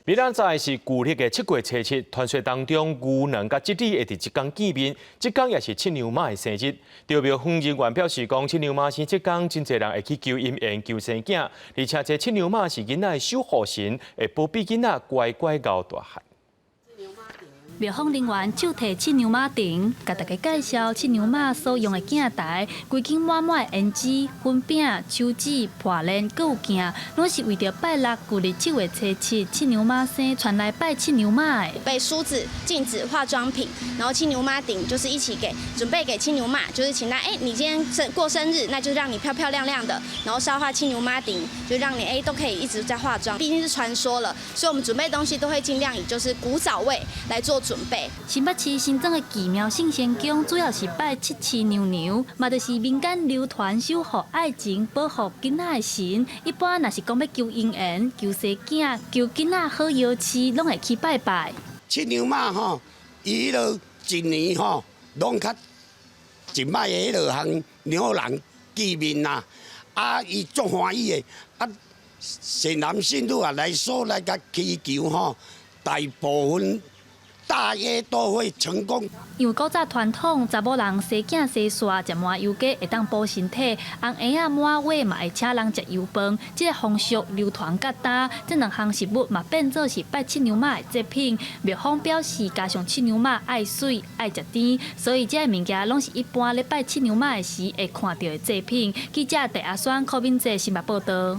明仔載是舊曆的七月初七，傳說當中牛郎佮織女會佇這工見面，這工也是七娘媽的生日。著廟方人員表示講，七娘媽生這工真濟人會去求姻緣、求生囝，而且這七娘媽是囡仔的守護神，會保庇囡仔乖乖𠢕大漢。廟方人員手提七娘媽燈，共大家介紹七娘媽所用的鏡台，規間滿滿的胭脂、粉餅、手指、破鏈，閣有鏡，攏是為著拜六舊曆七月初七七娘媽生，傳來拜七娘媽的。備梳子、鏡子、化妝品，然後七娘媽頂就是一起給準備給七娘媽，就是請她哎，你今天生過生日，那就讓你漂漂亮亮的，然後燒化七娘媽頂，就讓你哎都可以一直在化妝。畢竟是傳說了，所以我們準備東西都會盡量以就是古早味來做準備。新北市新莊的奇妙聖仙宮主要是拜七七娘娘，嘛就是民間流傳守護愛情、保護囡仔的神。一般若是講欲求姻緣、求生囝、求囡仔好藥飼，攏會去拜拜。七娘媽吼，伊彼落一年吼，攏較一擺的彼落和娘郎見面啦，啊，伊足歡喜的，啊，善男信女啊來所來共祈求吼，大部分大約都會成功。因為古早傳統，查某人生囝生煞，食麻油雞會當補身體，紅嬰仔滿月嘛會請人食油飯，這個風俗流傳到今，這兩項食物嘛變做是拜七娘媽的祭品。廟方表示，加上七娘媽愛媠愛食甜，所以這个物件攏是一般咧拜七娘媽的時會看著的祭品。記者鄭阿雙、柯敏哲新北報導。